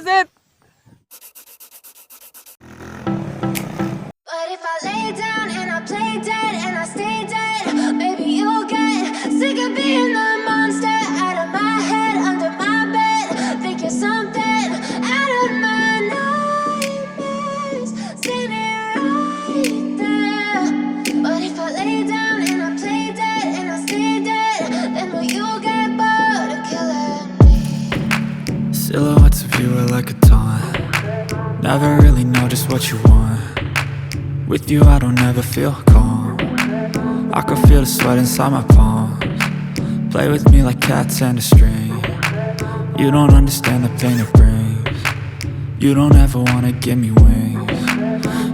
is it? But if I lay down and I play dead and I stay dead, maybe you'll get sick of being the monster, out of my head, under my bed. Think you're something out of my nightmares, standing right there. But if I lay down and I play dead and I stay dead, then will you get bored of killing me? Silhouettes of you are like a taunt. Never really know just what you want. With you, I don't ever feel calm. I can feel the sweat inside my palms. Play with me like cats and a string. You don't understand the pain it brings. You don't ever wanna give me wings.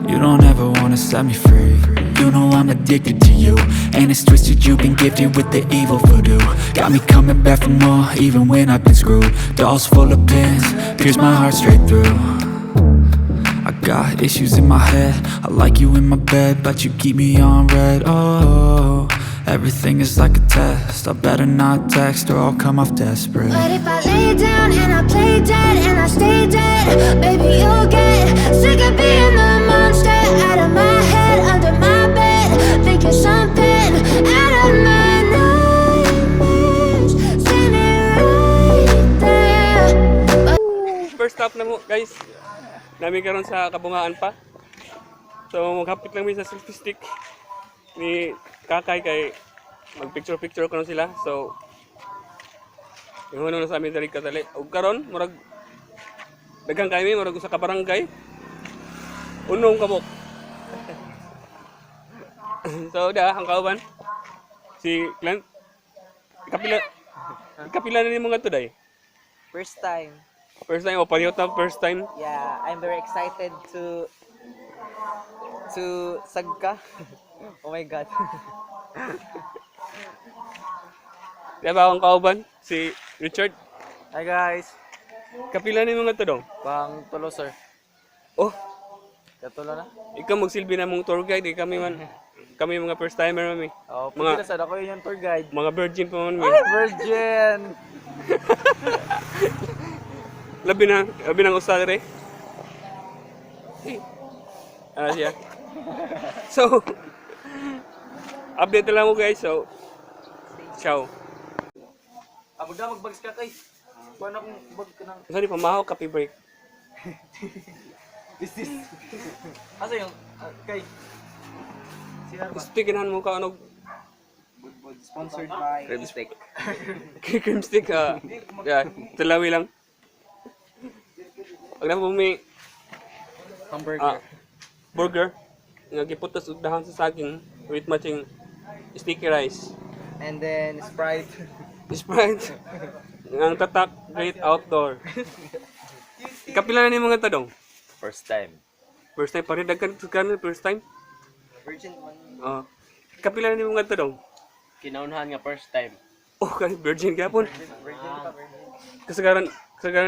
You don't ever wanna set me free. You know I'm addicted to you, and it's twisted, you've been gifted with the evil voodoo. Got me coming back for more, even when I've been screwed. Dolls full of pins, pierce my heart straight through. I got issues in my head. I like you in my bed, but you keep me on read. Oh, everything is like a test. I better not text or I'll come off desperate. But if I lay down and I play dead and I stay dead, maybe you'll get sick of being the monster, out of my head, under my bed. Think you're something out of my nightmares, standing right there. First stop na mo, guys. Naa mi karon sa Kabungaan pa. So maghapit lang mi sa selfie stick ni Kakay kay mag picture picture karon sila. So ingon na sa amin diri kadali. Ug karon murag daghan kay mi, murag usa ka barangay. Unong kabok. So da ang kauban si Clint. Kapila na nimo nga today? First time. First time o pareho ta first time? Yeah, I'm very excited to sagka. Oh my God. Di ba akong kauban? Si Richard. Hi, guys. Kapila ni mga to dong? Pang tulo, sir. Oh, Katulo na. Ikaw magsilbi na mong tour guide. Eh. Kami man, kami mga first timer mami. Oh, Mga- pila sad ako yung tour guide. Mga virgin pa man mi. Virgin. Labi na ang usa dire. Eh. Ano siya? So, update na lang mo, guys. So, ciao. Ah, magda magbags ka kay. Kuan akong bag ka ng Sorry, pamahaw, coffee break. This is. Asa yung kay? Siya ba? Gusto ganahan mo ka ano Sponsored by cream stick. Cream stick ah. Yeah, talawi lang. Pag na may Hamburger. Burger nga giputos og dahon sa saging with matching sticky rice. And then Sprite. Sprite. Ang tatak Great Outdoor. Kapila na ni mga tadong? First time. First time pa rin daghan sa kanon first time. Virgin one. Oh. Kapila na ni mga tadong? Kinaunhan nga first time. Oh, kani virgin gyapon. Kasagaran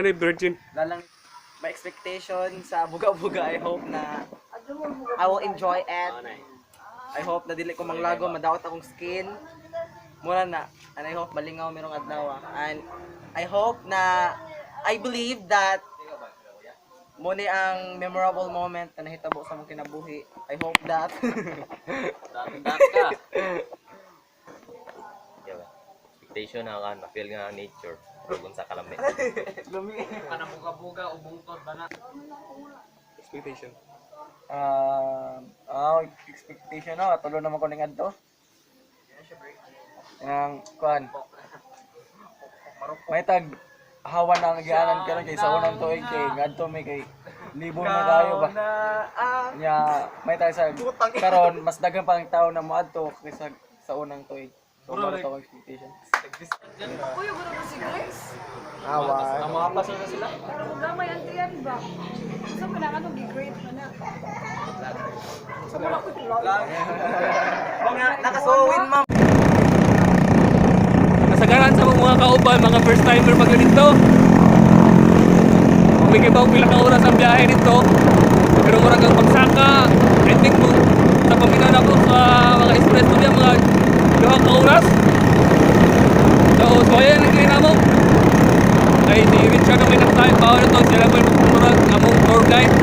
ni virgin. Lalang my expectation sa buga-buga, I hope na I will enjoy it. I hope na dili ko manglago, madaot akong skin. Mura na. And I hope malingaw merong adlaw. And I hope na I believe that mo ni ang memorable moment na nahitabo sa among kinabuhi. I hope that. Dami ka. Diba? Expectation na kan, ma-feel nga ang nature. Ug sa kalami. Expectation. Expectation no, tulo naman ko ning adto. Ang kuan. May tag hawa na ang gianan karon kay sa unang tuig kay ngadto may kay libon na tayo ba. Nya may tayo sa karon mas daghan pa ang tao na moadto kaysa sa unang tuig. So mao to ang expectation. Kuya, gano'n mo si Grace. Awa. Ang mga paso na sila. Pero kung gamay ang tiyan ba? Sa man ang anong gi-grade man na. Sa mga ko Nakasowin, ma'am. Kasagaran sa mga kauban, mga first timer pag dito. May kibaw pila ka oras ang biyahe dito. Pero murag ang pagsaka, I think mo, sa paminaw na ko sa mga espresso niya, mga 2 ka oras. So ayan ang mo. Kay ni Richard ang may nagtayo pa to sila po yung murag among tour guide.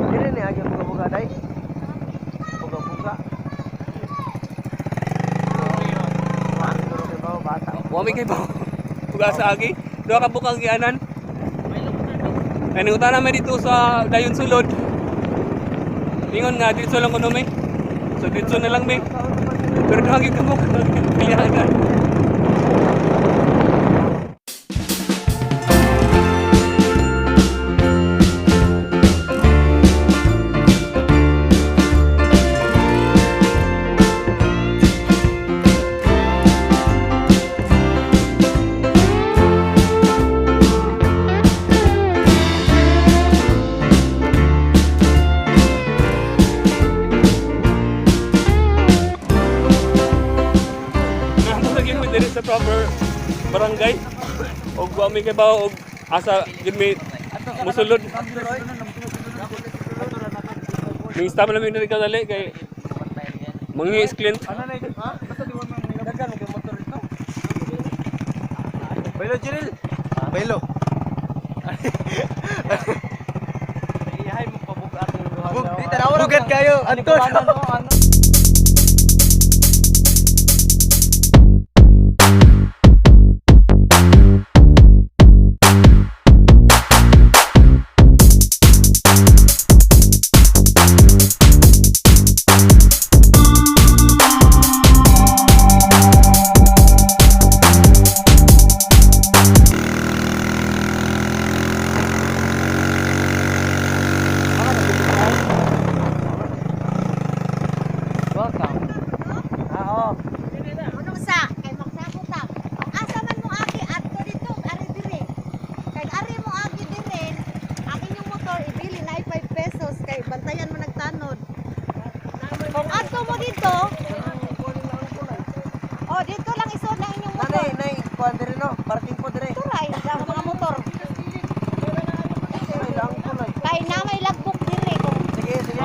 Dili ni agi buga-buga dai. Buga-buga. Wa may kay ba? Uga sa agi. Duha ka bukang gianan. Ay nangutana may dito sa Dayon Sulod. Ingon nga dito lang kuno may. So dito na lang may. Pero duha gyud ka bukang gianan. Namo lagi mi diri sa proper barangay. Og wa mi kay bawo og asa gid mi musulod. Ning stop namin diri kadali kay mangi client. Baylo Jiril. Baylo. Ihay mo pabugat yung Bugat kayo, Anton. Welcome. Ah, oh. Ano sa kay magsakot ta. Asa man mo agi adto dito, ari dire. Kay ari mo agi dire, ang inyong motor ibili na 5 pesos kay bantayan mo nagtanod. Kung adto mo dito, oh dito lang isod na inyong motor. Nanay, nay, kuan dire no, parking po dire. Turay ang mga motor. Ay, lang ko nay. Kay na may lagbok dire kung Sige, sige.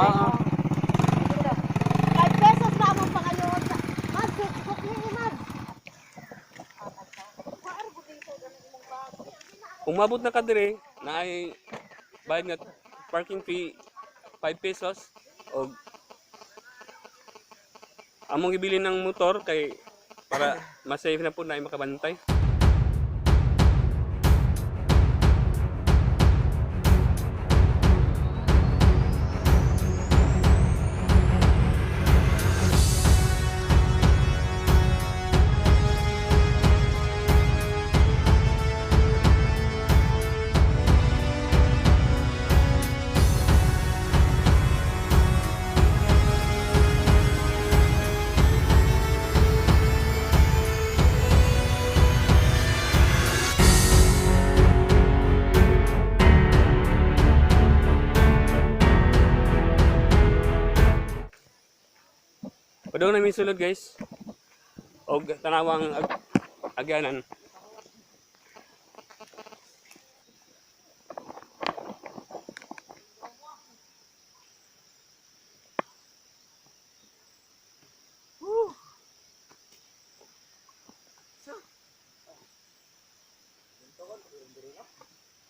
5 pesos na among pangayon. Mag, sukli ni mag. Umabot na ka dire na ay bayad nga parking fee 5 pesos og among gibili ng motor kay para mas safe na po na ay makabantay. Padung namin sulod guys. Og tanawang agyanan.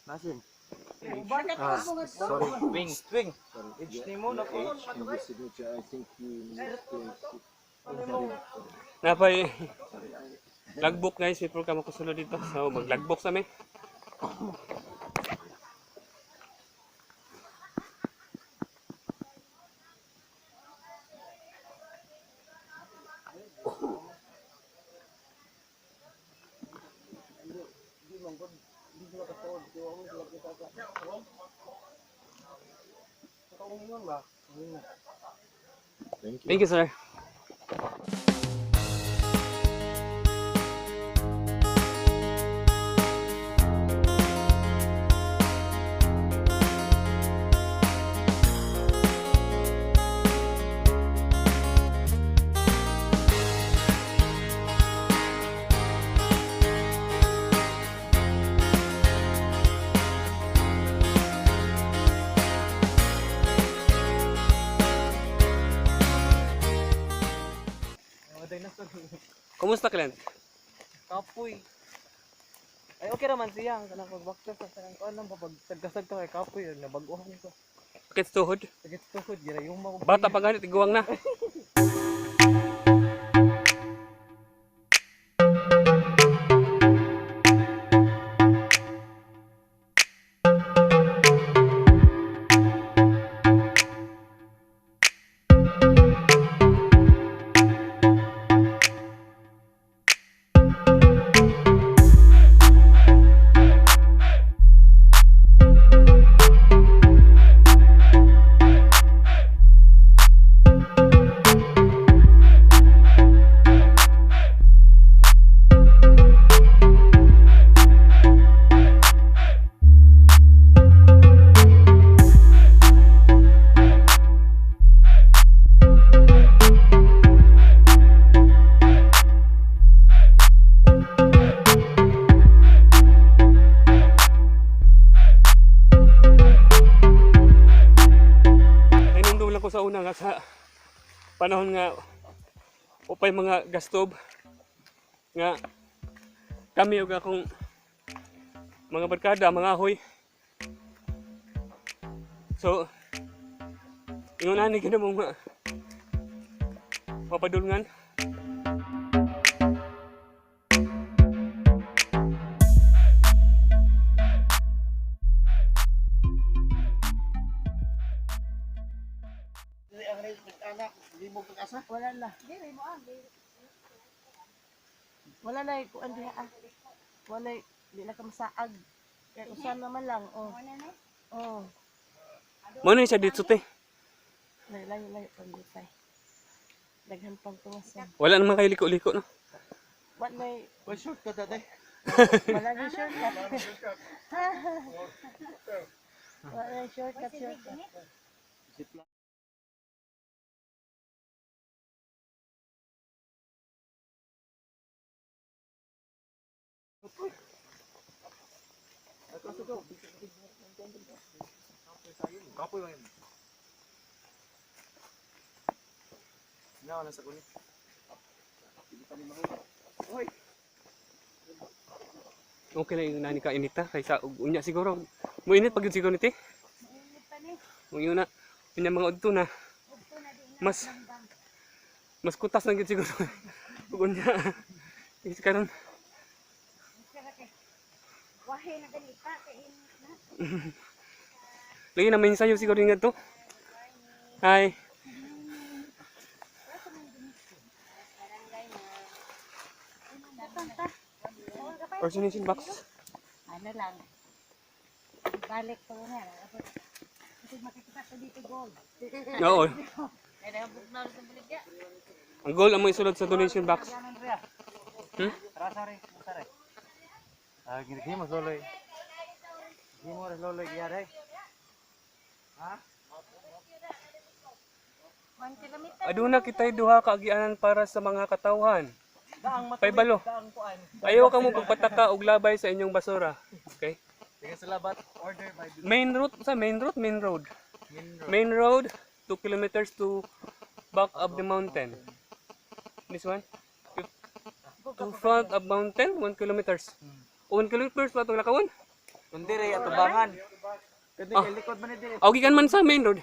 Masin. Ah, sorry. Wing. Wing. Age ni mo na po. Napay logbook guys before ka makasulod dito. So mag-logbook sa mi. Thank you, sir. Kumusta, Clint? Kapoy. Ay, okay raman siya. Ang kanang pagbaktas sa kanang kuan lang pag sagkasag ka kay kapoy nabag-ohan ko. Sakit sa tuhod. Sakit sa tuhod gira yung mga Bata pa ganit, iguang na. Hinumdum lang ko sa una nga sa panahon nga upay mga gastob nga kami ug akong mga barkada, mga ahoy. So, ingon ani gid mo nga mapadulngan. Wala na. Wala na kuan diha ah. Wala di na ka masaag. Kaya usa naman lang oh. Oh. Mo na siya dito te. Layo layo layo pang gutay. Daghan pang tungasan. Wala naman kayo liko-liko no. Wala Well, shortcut ate. wala na shortcut. Wala na shortcut shortcut. Kapoy man. Na wala sa kulit. Okay lang yung nani ka inita kaysa ug unya siguro. Mo init pag yun siguro niti. Mo na unya mga udto na. Mas mas kutas lang gyud siguro. Ug unya. Is karon Wahe na ganita kay na. lagi na may ensayo siguro nga to. Hi. Origination box. Ano lang. Balik ko na. Kasi makikita ko dito gold. Oo. Ang goal ang mo isulod sa donation box. Hmm? Rasa re, rasa re. Ah, gini mo soloy. Gini mo loloy gyare. Ha? 1 kilometer. Aduna kitay duha ka agianan para sa mga katawhan. Daang matuwid, Paybalo. daang kuan. Ayaw ka mo pagpataka og labay sa inyong basura. Okay? Sige salamat. Order by Main route sa main route, main road. Main road, 2 kilometers to back of the mountain. This one? To front of mountain, 1 kilometers. 1 kilometers pa itong lakawon. Kundi re atubangan. Kundi kay likod man ni dire. Okay kan man sa main road.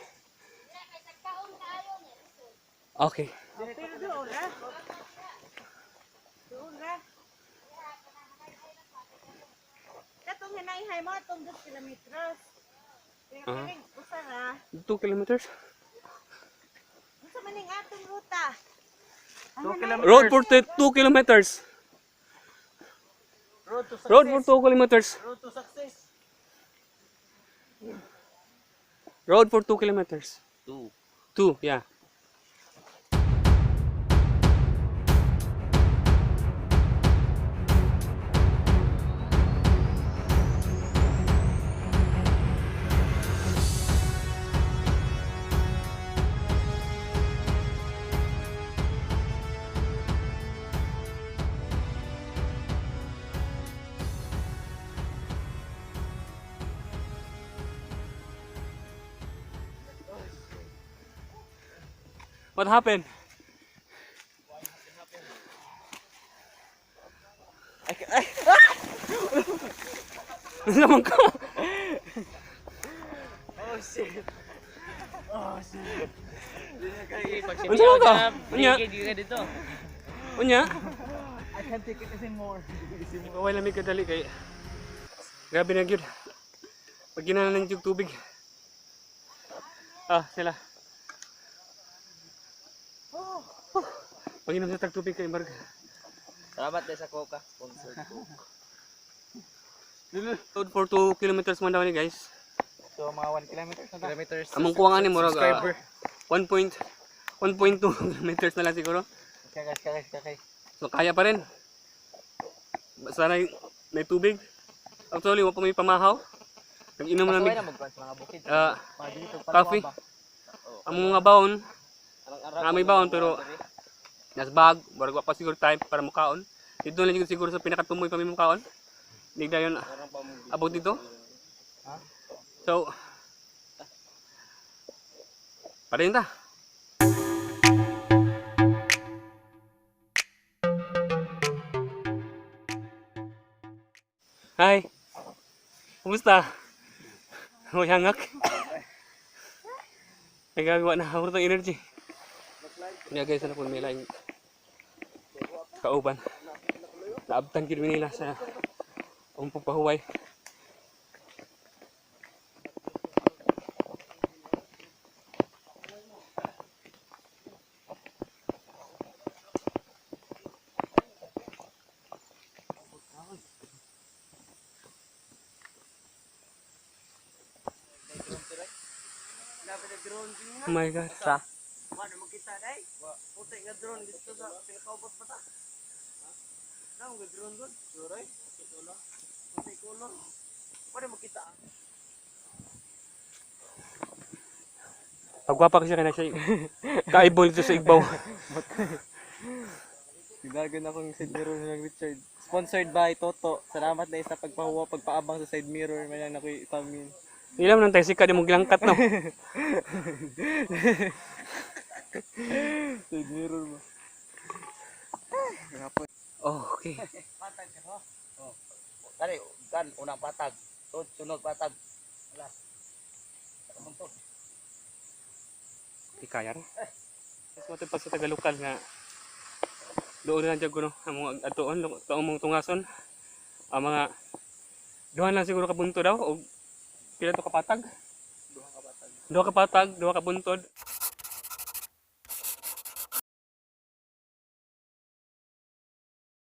Okay. Pero doon ra. Doon ra. Katong hinayhay mo atong 2 kilometers. Pero Ah. kining usa ra. 2 kilometers. Unsa man ning atong ruta? 2 kilometers. Road for 2 kilometers. Road to success. Road for 2 kilometers. Road to success. Road for 2 kilometers. 2. 2, yeah. What happened? Unsa man ka? Oh shit. Oh shit. Unsa man ka? Unya. Unya. I can't take it anymore. Kaway lamig kadali kay grabe na gyud. Pag ginanan ng tubig. Ah, sila. Pag inom sa tagtubig kay Marg. Salamat din sa Coca. Sponsored Coke. Road for 2 kilometers man daw ni guys. So mga 1 kilometer na ta. Kilometers. Among kuwang ani murag 1.1.2 kilometers na lang siguro. Kakay, kakay, kakay. So kaya pa rin. Sana may tubig. Actually, wa pa may pamahaw. Nag-inom na Kasuway mig na magkuhan sa mga bukid. Mga dito coffee. Ang mga baon, na may baon pero nas bag, murag wa pa siguro time para mukaon. Dito lang siguro sa pinakatumoy pa may mukaon. Hindi dayon abot dito. So, padayon ta. Hi. Kumusta? Hoy, hangak. Nagagawa na ako ng energy. Kanya guys, ano po may laing kauban. Naabtan gid mi nila sa akong pagpahuway. Oh my God. Sa? Pagwapa kasi kaya siya. Kaibol dito sa Igbaw. Ginagan akong side mirror ng Richard. Sponsored by Toto. Salamat na isa pagpahuwa, pagpaabang sa side mirror. May lang nakoy isamin. Ilam nang tayo sikat yung gilangkat no. Side mirror mo. Oh, okay. Kani, kan unang patag. Tod sunod patag. Di kaya rin. Mas matay pa sa tagalokal nga doon na lang ko no, ang mga atuon, taong mong tungason. Ang mga duha lang siguro kabunto daw o pila to kapatag? Duha kapatag. Duha kapatag, duha kabuntod.